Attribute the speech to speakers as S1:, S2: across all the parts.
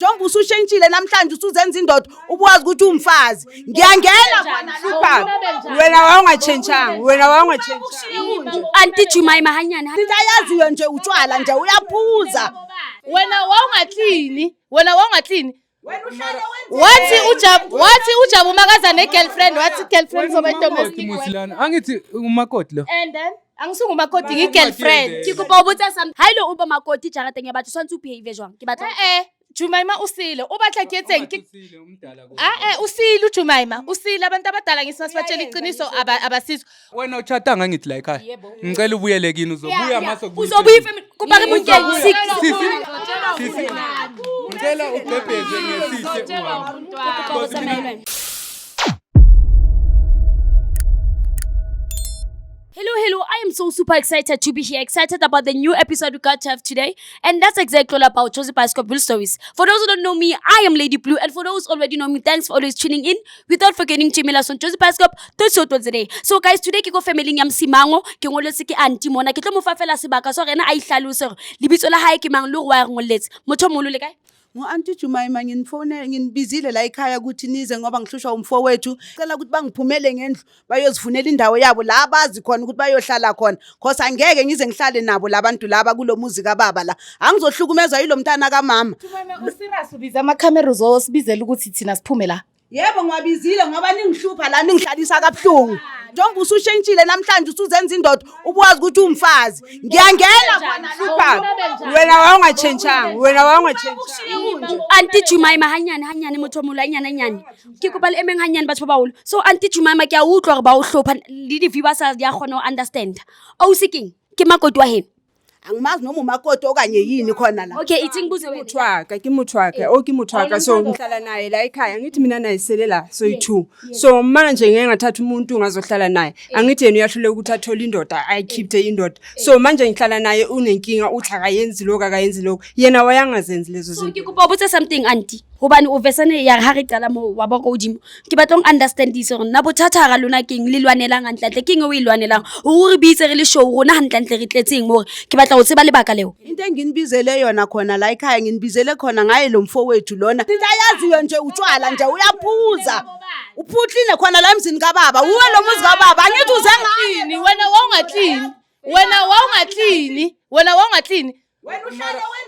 S1: Njengoba usushintshile namhlanje usuzenza indoda ubuwazi ukuthi uwumfazi. Ngiyangena khona
S2: Hlupha. Wena wawungatshentshanga, wena wawungatshentshanga.
S3: Auntie Jemima hanyane.
S1: Into ayaziyo nje utshwala nje uyaphuza.
S4: Wena wawungaklini, wena wawungaklini. Wathi uJabu, wathi uJabu makaza ne-girlfriend, wathi girlfriend izoba i-domestic worker.
S5: Musilana angithi umakoti lo.
S4: And then angisungumakoti ngi-girlfriend.
S3: Ke kopa o botsa something. Ha ile o ba makoti jarateng ya batho tshwantse o behave jwang? Ke batla.
S4: Eh eh, Jumaima usile. O batla ke etseng? Ke Ah eh usile uJumaima. Usile abantu abadala ngithi masibatshela iqiniso abasizwa.
S5: Wena uchatanga angithi la ekhaya. Ngicela ubuyele kini uzobuya mase
S3: Uzobuya ifamily. Kopa re monkeng
S5: Sisi. Sisi. Ngicela ugqebheze ngesihle uhambe.
S3: Hello, hello. I am so super excited to be here, excited about the new episode we got to have today. And that's exactly all about Joseph Bioscope Real Stories. For those who don't know me, I am Lady Blue. And for those already know me, thanks for always tuning in. Without forgetting to email us on Joseph Bioscope today. So guys, today ke ko family ya Msimango, ke ngoletse ke auntie mona, ke tlo mo fa fela sebaka so rena a ihlalose hore lebitso la hae ke mang le hore wa re ngolletse. Motho o moholo le kae?
S1: Ngu-Aunty Jemima nginifone nginibizile la ekhaya ukuthi nize ngoba ngihlushwa umfowethu. Cela ukuthi bangiphumele ngendlu bayozifunela indawo yabo la bazi khona ukuthi bayohlala khona. Cause angeke ngize ngihlale nabo labantu laba kulo muzi kababa la. Angizohlukumezwa yilo mntana kamama.
S4: Jumaima userious ubiza ama-camera uzosibizela ukuthi thina siphume la.
S1: Yebo ngiwabizile ngoba ningihlupha la ningihlalisa kabuhlungu. Njengoba usushintshile namhlanje usuzenza indoda ubuwazi ukuthi uwumfazi. Ngiyangena khona
S2: Hlupha. Wena wawungatshentshanga, wena wawungatshentshanga.
S3: Auntie Jemima hanyane hanyane motho o moholo hanyane hanyane. Ke kopa le emeng hanyane batho ba baholo. So Auntie Jemima ke a utlwa hore ba o hlopha le di-viewers di a kgona ho understand. Ausi keng? Ke makoti wa heno.
S1: Angimazi noma umakoti okanye yini khona la.
S3: Okay, ithi ngibuze wena.
S2: Motho wa ka, ke motho wa ka, o ke motho wa ka so ngihlala naye la ekhaya ngithi mina naye sele la so yi-two so manje ngeke ngathatha umuntu ngazohlala naye angithi yena uyahluleka ukuthi athole indoda ayikhiphe indoda so manje ngihlala naye unenkinga uthi akayenzi lokhu akayenzi lokhu yena wayangazenzi lezo
S3: So ke
S2: zinto
S3: kopa o botse something auntie. Hobane o vesane ya re ha re qala mo wa ba ko hodimo. Ke batla ho understandise hore nna bothata hara lona keng le lwanelang hantlentle keng eo e lwanelang. Hore re bitse re le show rona hantlentle re tletseng hore ke batla ho tseba lebaka leo.
S1: Into enginibizele yona khona la ekhaya nginibizele khona ngaye lo mfowethu lona. Into ayaziyo nje utshwala nje uyaphuza. Uphuhlile khona la emzini kababa. Uwe lo muzi kababa angithi uze ngaye.
S4: Klini, wena wawungaklini. Wena wawungaklini, wena wawungaklini.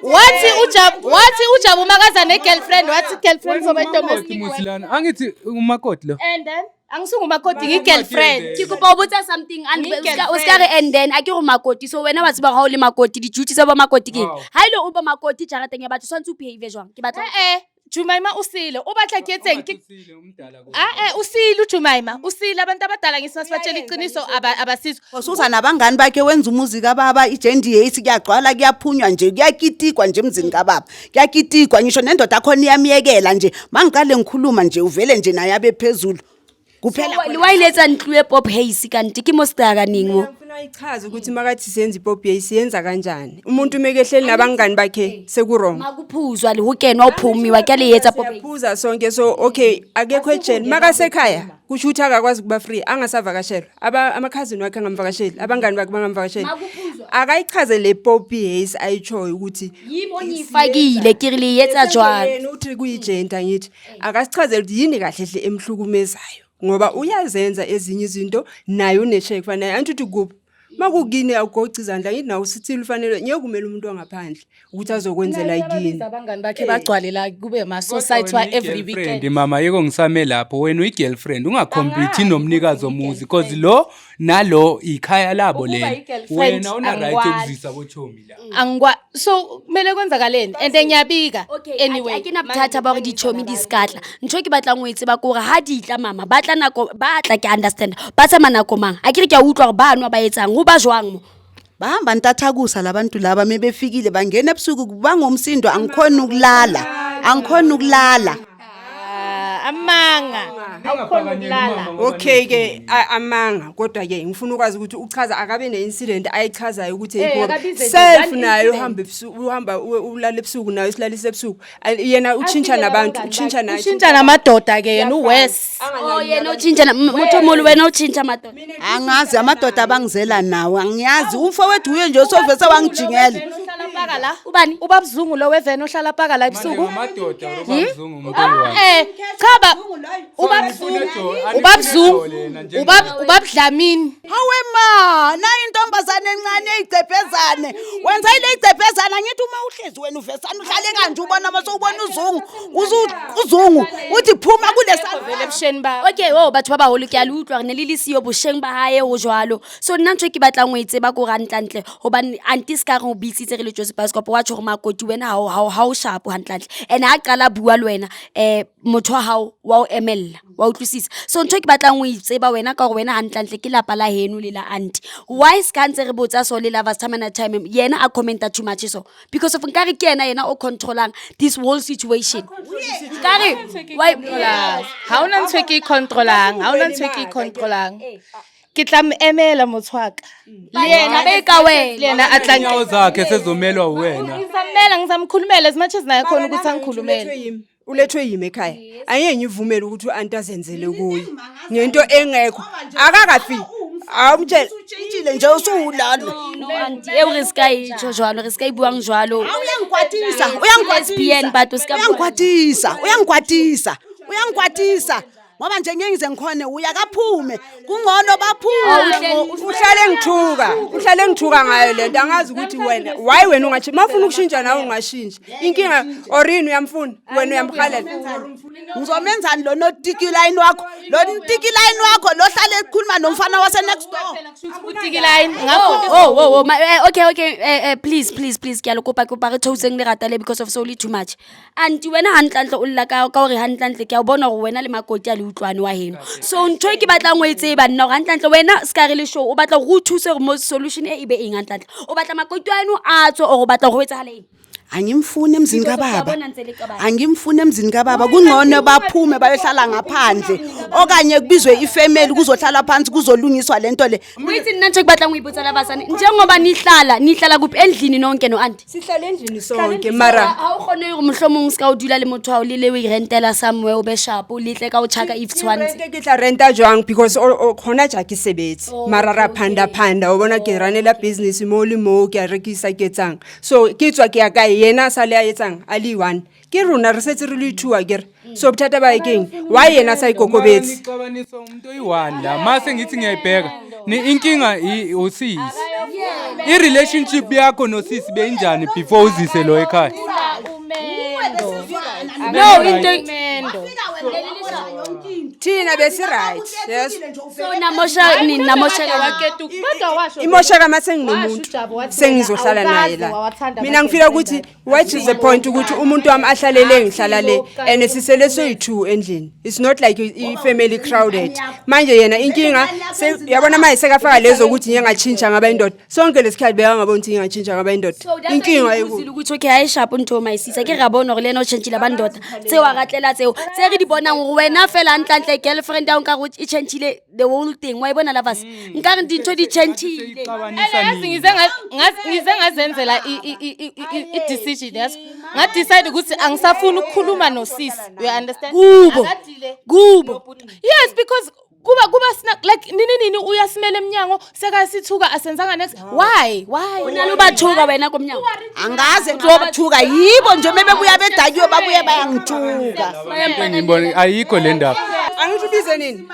S4: Wathi uJabu, wathi uJabu makaza ne-girlfriend, wathi girlfriend izoba i-domestic worker.
S5: Musilana angithi umakoti lo.
S4: And then angisungumakoti ngi-girlfriend.
S3: Ke kopa o botsa something and o ska re and then a ke go makoti so wena wa tseba ha o le makoti di-duty tsa ba makoti ke eng?
S5: Wow.
S3: Ha ile o ba makoti jarateng ya batho tshwantse o behave jwang? Ke batla
S4: Eh eh, Jumaima usile. O batla ke etseng? Ke Ah eh usile uJumaima. Usile abantu abadala ngithi masibatshela iqiniso abasizwa.
S1: Usuza nabangani bakhe wenza umuzi kababa ijendi yesi kuyagcwala kuyaphunywa nje kuyakitikwa nje emzini kababa. Kuyakitikwa ngisho nendoda akhona iyamyekela nje. Mangiqale ngikhuluma nje uvele nje naye abe phezulu. Kuphela
S3: Le wa ile etsa ntlo e pop haze kanti ke mo sekakaneng mo.
S2: Ngifuna ayichaze ukuthi makathi senza ipop siyenza kanjani umuntu meke ehleli nabangani bakhe seku-wrong
S3: Makuphuzwa le ho kenwa ho phomiwa ke le etsa pop haze.
S2: Siyaphuza sonke so okay akekho ejele makasekhaya kusho ukuthi akakwazi ukuba free angasavakashelwa amakhazini wakhe angamvakasheli abangani bakhe bangamvakasheli akayichaze le poppy haze ayitshoyo ukuthi
S3: Yimo ngiyifakile ke re le etsa jwang.
S2: yena uthi kuyijenta ngithi akasichazele ukuthi yini kahle hle emhlukumezayo ngoba uyazenza ezinye izinto naye uneshare kufanele anti uthi kuphi makukini awugoci izandla ngithi nawe usithile ufanele ngeke kumele umuntu wangaphandle ukuthi azokwenzela kini
S4: Abangani bakhe bagcwale la kube ma society wa every weekend.
S5: Mama yeko ngisame lapho wena uyi-girlfriend ungakhompiti nomnikazi womuzi cause lo nalo ikhaya labo
S4: Ukuba
S5: lelo
S4: i-girlfriend,
S5: wena una right
S4: angikwazi.
S5: yokuzisa bochomi la
S4: Angikwa so kumele kwenzakaleni and ngiyabika
S3: Okay,
S4: anyway.
S3: a ke na bothata ba hore ditjhomi di ska tla. Ntho e ke batlang ho e tseba ke hore ha di tla mama, ba tla nako ba tla ke understand. Ba tsamaya nako mang? A ke re ke a utlwa hore ba nwa ba etsang, ho ba jwang mo?
S1: Bahamba ntathakusa labantu laba mebefikile bangena ebusuku bangomsindo angikhona ukulala. Angikhona ukulala.
S4: Ah, amanga. Awukhona ukulala.
S2: Okay ke amanga kodwa ke ngifuna ukwazi ukuthi uchaza akabe ne-incident ayichazayo ukuthi
S4: Eh,
S2: hey,
S4: akabize nje
S2: self
S4: one
S2: naye
S4: incident.
S2: uhamba ebusuku uhamba ulala ebusuku naye usilalisa ebusuku yena utshintsha nabantu utshintsha naye
S4: Ushintsha namadoda ke yena uwes.
S3: Oh yena utshintsha motho o moholo wena utshintsha madoda.
S1: Angazi amadoda abangizela nawo angiyazi umfowethu uye nje osovese wangijingela.
S4: Paka la.
S3: Ubani?
S4: Ubabzungu lo weveni ohlala paka la ebusuku.
S5: Amadoda ubabzungu umuntu oyi-one.
S4: Cha ba ubabzungu ubabzungu ubab ubabdlamini.
S1: Hawe ma, nayi intombazane encane eyigcebhezane. Wenza ile igcebhezane angithi uma uhlezi wena uvesana uhlale kanje ubona mase ubona uzungu, uzungu uthi phuma kulesa
S4: Vele ebusheni ba.
S3: Okay, oh batho ba baholo ke a le utlwa re ne le le siyo bosheng ba hae ho jwalo. So nna ntho e ke batlang ho e tseba ko hantlentle hobane aunty se ka re o bitsitse re le Jozi Bioscope wa tjho hore makoti wena ha o sharp hantlentle. And ha qala bua le wena motho wa hao wa o emella, wa utlwisisa. So ntho e ke batlang ho e tseba wena ka hore wena hantlentle ke lapa la heno le la aunty. Why se ka ntse re botsa so le lovers time and time yena a commenta too much so because of nkare ke yena yena o controlang this whole situation. Nkare why
S4: Ha hona ntho e ke e controlang, ha hona ntho e ke e controlang. Ke tla mo emela motho wa ka. Le yena
S3: Be ka wena.
S4: le yena a tla
S5: Inyawo zakhe sezomelwa uwena.
S4: Ngizamela ngizamkhulumela as much as naye khona ukuthi angikhulumele.
S2: Ulethwe yimi ekhaya. Angeke ngivumele ukuthi u-anti azenzele kuye ngento engekho akakafiki awumtshele
S1: Utshintshile nje usuwulana.
S3: No, aunty, eo re ska e tjho jwalo, re ska e buang jwalo.
S1: Uyangikwatisa,
S3: Lesbian,
S1: uyangikwatisa.
S3: but o ska bua-
S1: Uyangikwatisa, uyangikwatisa, uyangikwatisa. Ngoba nje ngeke ngize ngikhone uya kaphume. Kungcono baphume.
S2: Uhlale ngithuka ngayo lento angazi ukuthi wena why wena ungatshintsha mafuna ukushintsha nawe ungashintsha inkinga or yini uyamfuna wena uyamhalela.
S1: Ngizomenzani lo notiki line wakho? Lo ntiki line wakho lo hlale ekhuluma nomfana wase next door.
S4: Utiki line ngafunda
S3: Oh, okay, okay, please, please, please, ke a le kopa, kopa re theoseng lerata le because of so le too much. Aunty wena hantlentle o lla ka hore hantlentle ke a o bona hore wena le makoti a le utlwane wa heno. So ntho e ke batlang ho e tseba nna hore hantlentle wena ska re le show o batla hore o thuse hore mo solution e ebe eng hantlentle. O batla makoti wa heno a tswe or o batla hore ho etsahale eng?
S1: Angimfuni emzini
S3: Because
S1: kababa.
S3: uyabona ntse le qabana.
S1: Angimfuni emzini kababa kungcono baphume bayohlala ngaphandle okanye kubizwe ifamily kuzohlala phansi kuzolungiswa lento le.
S3: O itse nna ntho e ke batlang ho ipotsa la basane njengoba nihlala kuphi endlini nonke no aunty?
S2: Sihlale endlini sonke mara
S3: Ha o kgone hore mohlomong o ska o dula le motho wa hao le le o irentela somewhere o be sharp o letle ka o tjhaka if tshwantse.
S2: Rente ke tla renta jwang because o khona ja ke sebetse mara ra phanda phanda o bona ke ranela business mo le mo ke a rekisa ke etsang so ke tswa ke ya kae yena a sa le a etsang a le one ke rona re setse re le two akere so bothata ba e keng why yena a sa ikokobetse.
S5: Nixabanisa umuntu oyi-one la mase ngithi ngiyayibheka ni inkinga usisi i-relationship yakho nosisi beyinjani before uzise lo ekhaya.
S3: No, into
S4: umendo.
S2: Thina besi right yes.
S3: So namosha ni namosha
S4: Waketu kodwa washo
S2: Imoshaka mase nginomuntu
S4: Washo uJabu wathi
S2: sengizohlala
S4: wena
S2: naye
S4: awukaze
S2: la
S4: wawathanda
S2: mina ngifila
S4: ama-girlfriend
S2: ukuthi what is the point ukuthi umuntu wami ahlale le ngihlala le and sisele soyi-two endlini. It's not like i-family crowded. Manje yena inkinga yabona manje sekafaka lezo ukuthi ngike ngatshintsha ngaba indoda sonke lesikhathi bekangaboni ukuthi ngike ngatshintsha ngaba indoda inkinga
S3: Ipozile ukuthi okay ha e sharp ntho my sister ke ra bona hore le yena o tjhentjhile ba ndoda tseo a ratlela tseo tse re di bonang hore wena fela hantlentle girlfriend ya o nkare e tjhentjhile the whole thing wa e bona lovers nkare dintho di tjhentjhile.
S4: Ene yazi ngize ngazenzela i-decision yazi nga-decide ukuthi angisafuni ukukhuluma nosisi, you understand?
S3: Kubo.
S4: Akadile
S3: Kubo.
S4: nobhuti. Yes, because kuba sina like nini nini uyasimela eminyango sekasithuka asenzanga next why
S3: O na le ho ba thoka wena ko monyako.
S1: Angaze ngizobathuka yibo nje mebebuya bedakiwe babuye bayangithuka.
S5: Ngibona ayikho le ndaba.
S2: Angithi ubize nini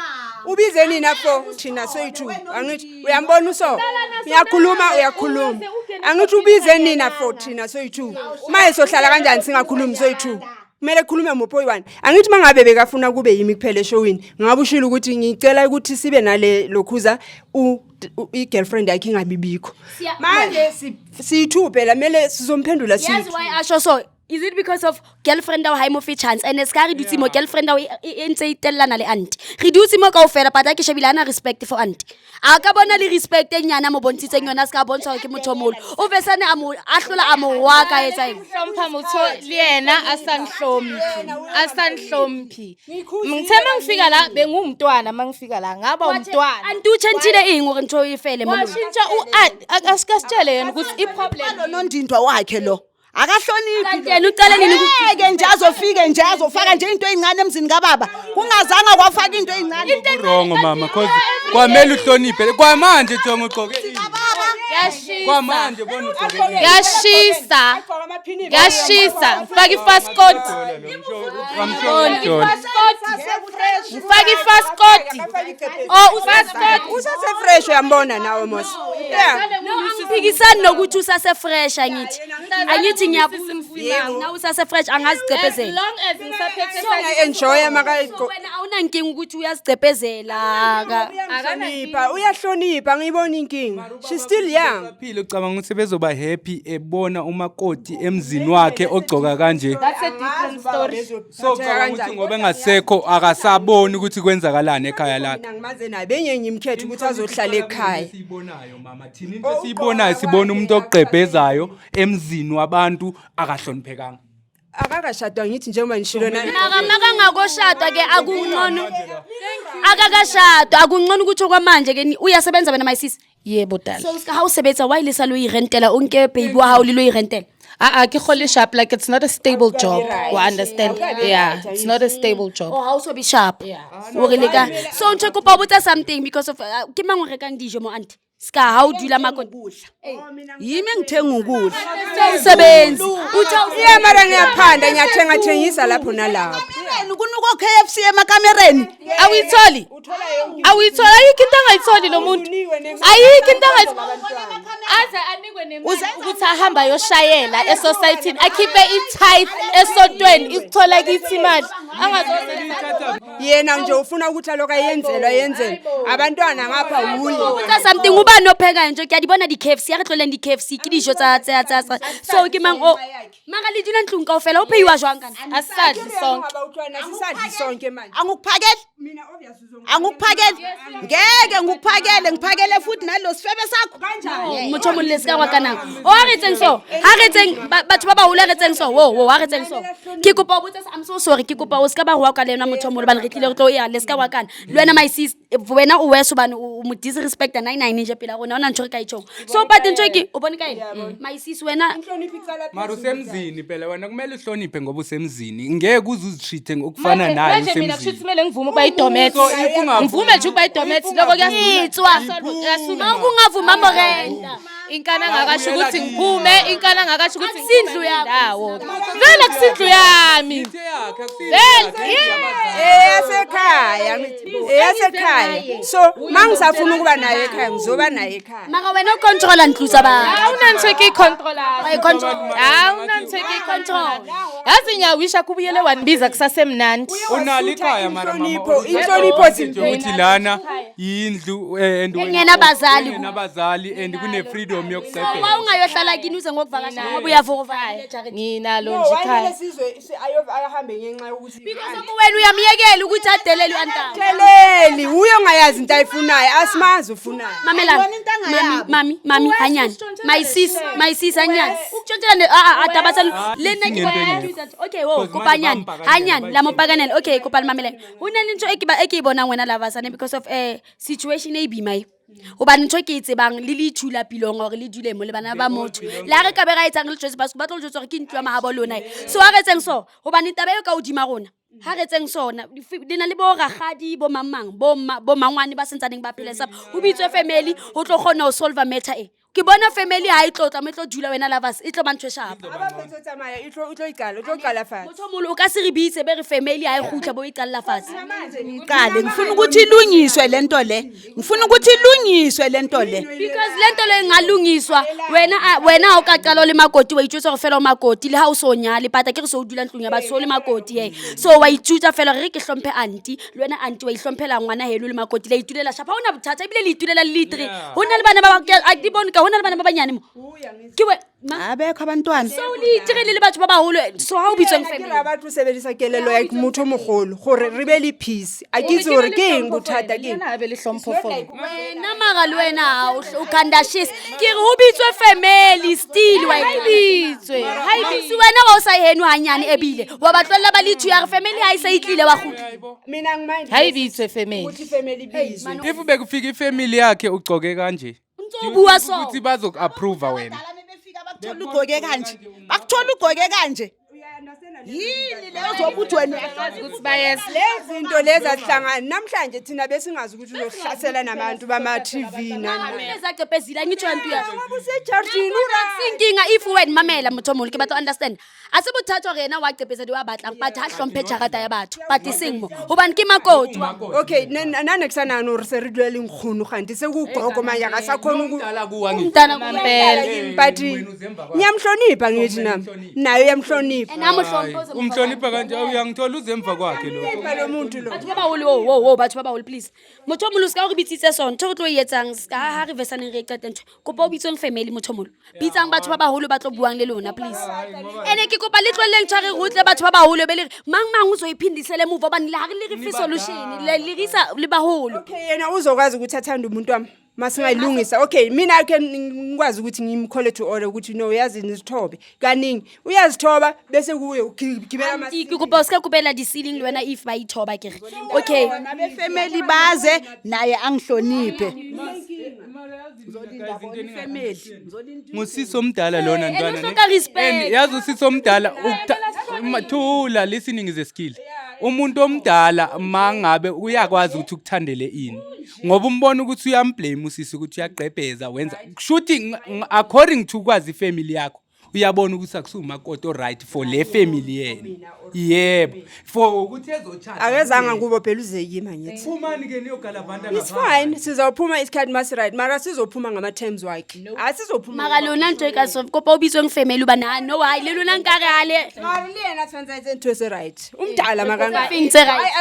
S2: ubize nini afo thina soyi-two angithi uyambona uso uyakhuluma uyakhuluma angithi ubize nini afo thina soyi-two maye sohlala kanjani singakhulumi soyi-two kumele kukhulume muphi oyi-one angithi uma ngabe bekafuna kube yimi kuphela eshowini ngabe ushilo ukuthi ngicela ukuthi sibe nale lokhuza i-girlfriend yakhe ingabibikho manje siyi-two phela kumele sizomphendula
S3: Yazi
S2: siyi-two.
S3: why asho so? Is it because of girlfriend ao ha e mo fe chance and se ka re dutse mo girlfriend ao e ntse e tellana le aunty. Re dutse mo kaofela but ha ke shebile ana respect for aunty. A ka bona le respect e nyane a mo bontshitseng yona a se ka bontsha hore ke motho o moholo. O besane a mo ahlola a mo wa ka etsa eng?
S4: Hlompha motho le yena a sa nhlompi a sa nhlompi ngithe mangifika la bengumntwana mangifika la ngaba umntwana.
S3: Aunty o tjhentjhile eng hore ntho e fele mo lona?
S4: Washintsha asikasitshele yena ukuthi i-problem
S1: Lo nondindwa wakhe lo. Akahloniphi.
S3: Kanti yena uqale nini
S1: Ngeke nje azofike nje azofaka nje into ezincane emzini kababa. Kungazange kwafaka into ezincane.
S5: Wrong mama cause kwamele uhloniphe kwamanje jonga ugqoke ini.
S1: Baba.
S4: Kuyashisa.
S5: Kwamanje bona ugqoke
S4: Kuyashisa. Kuyashisa. Ngifake ifaskoti.
S5: Amsho.
S4: Ngifake ifaskoti. Oh, ufaskoti.
S2: Usase-fresh, uyambona nawe mos. Yeah.
S3: No, angiphikisani nokuthi usase-fresh, angithi ngiyabuza na usase-fresh
S4: As
S3: angazicepezela.
S4: long as ngisaphethe.
S2: Enjoy maka.
S3: So wena awunankinga ukuthi uyazicepezela ka?
S2: Uyahlonipha, uyahlonipha, angiyiboni inkinga. She's still young.
S5: Phile, ucabanga ukuthi bezoba happy ebona umakoti emzini wakhe ogcoka kanje?
S4: That's a different story.
S5: So ucabanga ukuthi ngoba engasekho akasaboni ukuthi kwenzakalani ekhaya lakhe?
S2: Mina ngimaze naye benye ngimkhethe ukuthi azohlala ekhaya.
S5: Esiyibonayo mama, thina into esiyibonayo, sibona umuntu ogqebhezayo emzini wabantu, akahloniphekanga.
S2: Akakashadwa, ngithi njengoba ngishilo na.
S3: Maka makangakoshadwa ke akungcono. Akakashadwa akungcono ukuthi okwamanje ke uyasebenza wena, my sis?
S4: Yebo dala.
S3: So ha o sebetsa, why le sa lo irentela, o nke baby wa hao le lo irentela?
S4: Ah ah, ke gole sharp, like it's not a stable job. You understand? Yeah, it's not a stable job.
S3: Oh, ha o so be sharp. O re le ka so ntho ke kopa ho botsa something because of ke mang o rekang dijo mo, aunty? Ska ha o dula makoti.
S1: Yimi engithenga ukudla.
S3: Umsebenzi. Uthe
S2: Yeah, mara ngiyaphanda, ngiyathenga thengisa lapho nalapho.
S1: Kamereni kunuko KFC emakamereni.
S4: Awuyitholi? Awuyitholi? Ayikho into angayitholi lo muntu. Ayikho into angayitholi. Aze anikwe nemali ukuthi ahambe ayoshayela esosayithini, akhiphe i-tithe esontweni, ikuthola kithi imali. Angazozenza.
S2: Yena nje ufuna ukuthi aloku ayenzelwa yenzelwa. Abantwana ngapha wuye.
S3: Botsa something, ubani ophekayo nje? Ke a di bona di-KFC, ya re tloleng di-KFC ke dijo tsa so ke mang o mara le dula ntlong kaofela, o pheiwa jwang kana?
S4: Asisadli sonke.
S2: Asisadli sonke manje.
S1: Angikuphakeli.
S2: Mina obvious
S1: Angikuphakeli. Ngeke ngikuphakele, ngiphakele futhi nalo sifebe sakho.
S3: Motho o mong le seka wa kanang o a re tseng so ha re tseng batho ba baholo a re tseng so wo wo a re tseng so. Ke kopa o botsa, I'm so sorry, ke kopa o seka ba roa ka le yena motho o moholo, bane re tlile re tlo ya le seka wa kana le wena, my sis. Wena o weso bane o mo disrespecta nine nine nje pela rona, ona ntho re ka itjhong. So but ntho e ke o bone ka ena, my sis, wena.
S5: Mara usemzini phela wena, kumele uhloniphe ngoba usemzini, ngeke uze uzitreat ngokufana naye
S4: Manje mina kusho
S5: usemzini.
S4: ukuthi kumele ngivume ukuba i-doormat.
S5: So if ungavumi-
S4: Ngivume nje ukuba i-doormat, lokho
S3: Itswa.
S4: kuyasula.
S3: Ungavuma morena.
S4: Inkani angakasho ukuthi ngiphume, inkani angakasho ukuthi
S3: Akusindlu yakho.
S4: Ndawo. Vele akusindlu yami.
S5: Into yakhe, akusiyo
S4: Vele,
S5: yakhe,
S4: yeah.
S2: Eyasekhaya, eyasekhaya. So mangisafuna ukuba naye ekhaya, ngizoba naye ekhaya.
S3: Mara wena o controla ntlo tsa batho.
S4: Awunanto ekiyicontrolayo.
S3: Wa i-control.
S4: Awunanto ekiyicontrolayo. Yazi ngiyawisha kubuyele wanibiza kusasemnandi.
S5: Unalo ikhaya mara mama.
S2: Inhlonipho, inhlonipho.
S5: Nje ukuthi lana yindlu and
S3: Engenabazali.
S5: Engenabazali and kune freedom
S3: So
S5: yokuqephela.
S3: wa ungayohlala kini uze ngokuvakasha ngoba uyavukuvakasha
S4: Nginalo
S2: No,
S4: nje
S2: wayemele
S4: ikhaya.
S2: sizwe ahambe ngenxa yokuthi
S3: because of wena uyamyekela ukuthi adelele u-antaba.
S2: Theleli, uye ongayazi into ayifunayo, asimazi ufunayo.
S3: Mamelani.
S1: Ayibona into angayabo.
S3: Mami, mami, mami, hanyane. My sis, my sis, hanyane. Ukutshontshela ne a a taba tsa le nna ke
S5: Into engekho.
S3: Okay, wo
S5: Because
S3: kopa
S5: manje
S3: hanyane.
S5: bampakanela,
S3: Hanyane, la mo
S5: bayitshela.
S3: pakanela. Okay, kopa le mameleng. Ho na le ntho e ke ba e ke e bonang wena lavasane because of situation e boima e. Hobane ntho e ke e tsebang le le ithula pilong hore le dule mo le bana ba motho. Le ha re ka be ra etsang le Josi Basco ba tlo le jwetsa hore ke ntlo ya mahabo lona e. So ha re etseng so, hobane taba eo ka hodima rona. Ha re etseng sona, le na le bo rakgadi, bo mang mang, bo bo mangwane ba sentsaneng ba phela sa ho bitswe family ho tlo kgona ho solve matter e. Ke bona family ha e tlo tla mo e tlo dula wena lovers, e tlo ba ntho e sharp.
S2: Abafethu tsamaya, e tlo iqala, o tlo qala fatshe.
S3: Motho o moholo o ka se re bitse be re family ha e kgutla bo e qalla fatshe.
S1: Qale ngifuna ukuthi ilungiswe lento le. Ngifuna ukuthi ilungiswe lento le.
S3: Because lento le ingalungiswa wena wena ha o ka qala o le makoti, wa itjwetsa hore fela o makoti le ha o so nyale pata ke re so o dula ntlong ya batho, so o le makoti he. So wa itjutsa fela re ke hlomphe aunty, le wena aunty wa ihlomphela ngwana heno le makoti, le itulela sharp, ha ona bothata ebile le itulela le le three. Ho na le bana ba a di bone ka ho na le bana ba banyane mo. Ke we ma
S1: Abekho abantwana.
S3: so le itirele le batho ba baholo, so ha o bitswang
S2: Ke
S3: family.
S2: ra batho sebedisa kelello ya motho o mogolo gore re be le peace. A ke itse gore ke eng bothata ke eng.
S4: Yena a be le hlompho for nna.
S3: Wena mara le wena ha o khandashisa ke re ho bitswe family still wa
S4: Ha e bitswe, ha e
S3: e bitswe wena wa o sa heno hanyane ebile wa ba tlohella ba le two ya re family ha e se e tlile wa kgutla.
S2: Mina ngimind
S4: Ha e bitswe family.
S2: ukuthi family bizwe.
S5: If bekufika ifamily yakhe ugcoke kanje,
S3: O ntso o bua so.
S5: ukuthi bazoku-approve wena?
S1: Abadala befika bakuthola ugqoke kanje. Bakuthola ugqoke kanje. Yini leyo zobe uthi wena uyahlonipha?
S4: Ukuthi bayeza.
S2: Lezi zinto lezi azihlangani. Namhlanje thina besingazi ukuthi uzohlasela nabantu bama-TV nani.
S3: Ezaqepezile angitsho nto ya.
S2: Ngoba usejardini ura.
S3: Inkinga if wena mamela motho o moholo ke batla ho understand. A se bothata hore yena wa qepetsa di wa batlang but ha hlomphe jarata ya batho but eseng mo hobane ke makoti.
S2: Okay, nane kusanani uri se re dula le nkgono kanti sekugogo manje akasakhona uku
S5: Umdala kuwa ngithi.
S3: Umntana
S4: Mampela.
S2: But ngiyamhlonipha ngithi nami. Naye uyamhlonipha.
S3: And amuhloniphe uze
S5: Umhlonipha kanje uyangithola uze emva kwakhe lo.
S2: Hlonipha lo muntu lo.
S3: Batho ba baholo wo wo wo batho ba baholo please. Motho o moholo ska o re bitsitse sona ntho e re tlo e etsang ska ha re vesaneng re e qete ntho. Kopa o bitsweng family motho o moholo. Bitsang batho ba baholo ba tlo buang le lona please. Ene ke kopa le tlohelleng ntho ya re rutle batho ba baholo be le re mang mang o zoyiphindisela emuva hobane le ha re le re fe solution le le re isa le baholo.
S2: Okay, yena uzokwazi ukuthi athande umuntu wami masingayilungisa. Okay, mina ke ngikwazi ukuthi ngimkhole to order ukuthi no uyazi nizithobe. Kaningi uyazithoba bese kuye ugibela ama
S3: Ke kopa o ska kopela di-ceiling le wena if ba ithoba ke re. Okay.
S1: Nabefamily baze naye angihloniphe. Family.
S5: Ngusisi omdala lona
S3: And
S5: ntwana.
S3: uhloka respect.
S5: And yazi usisi omdala thula listening is a skill. Umuntu omdala mangabe uyakwazi ukuthi ukuthandele ini. Ngoba umbona ukuthi uyamblame usisi ukuthi uyaqebheza wenza. Kushuthi according to kwazi ifamily yakho. Uyabona ukuthi akusumakoti right for le family yena. Yebo. For ukuthi ezochata.
S2: Akezanga kubo phela uzekima ngithi.
S5: Phumani ke niyogalavanta
S2: It's fine, sizawuphuma isikhathi masi right, mara sizophuma ngama terms wakhe. Asizophuma.
S3: Mara lona ntho e ka so kopa o bitsweng family hobane ha no hayi le lona nkare ha le
S2: Mara le yena tshwanetse a etse ntho e se right. Umdala makanga.
S3: Things tse right.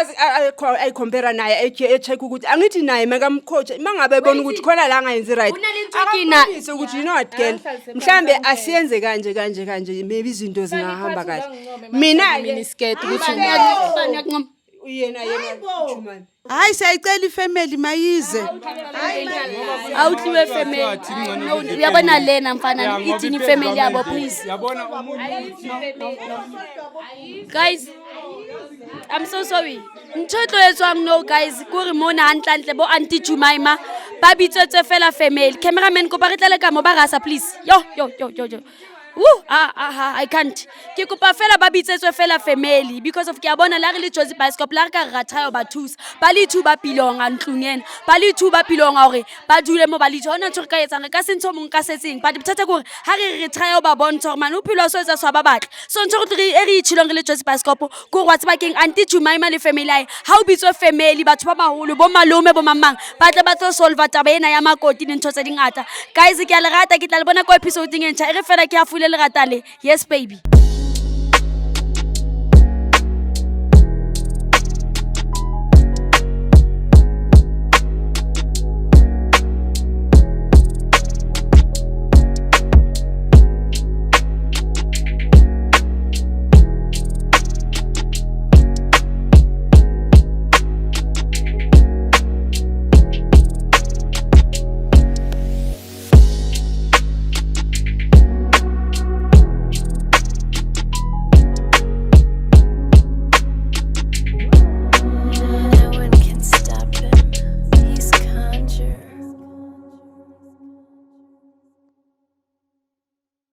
S2: Ayicompare naye echeck ukuthi angithi naye makamcoach mangabe ebona ukuthi khona la angayenzi right.
S3: Ho na le ntho e ke na-
S2: Akambonise ukuthi you know what girl, mhlambe asiyenze kanje kanje kanje maybe izinto zingahamba kahle. Mina ke
S4: Miniskirt ukuthi
S3: Bani uyakuncoma?
S2: yena yena Jumani.
S1: Hayi siyayicela ifamily mayize.
S3: Awutliwe family. No, uyabona lena mfana ithini family yabo please.
S5: Yabona umuntu
S3: Guys, I'm so sorry. Ntho e tlo etswang no guys, kore mona hantlentle bo Auntie Jumaima ba bitswetse fela family. Cameraman kopa re tlele ka mo ba rasa please. Yo yo yo yo yo. Woo, ah, ah, ah, I can't. Ke kopa fela ba bitsetswe fela family because of ke a bona la re le Jozi Bioscope la re ka re ra try ho ba thusa. Ba le two ba pilonga ntlong ena. Ba le two ba pilonga hore ba dule mo ba le two. Ha hona ntho re ka etsang re ka se ntho mong ka setseng. But bothata ke hore ha re re try ho ba bontsha hore mane ho phelwa so etsa so ha ba batle. So ntho re tlo re e re itjhilong re le Jozi Bioscope ke hore wa tseba keng Auntie Jumaima le family ya hae ha o bitswe family batho ba baholo bo malome bo mang mang ba tle ba tlo solve taba ena ya makoti le ntho tse dingata. Guys ke a le rata ke tla le bona ko episode e ntjha e re fela ke hafole lerata le. Yes baby.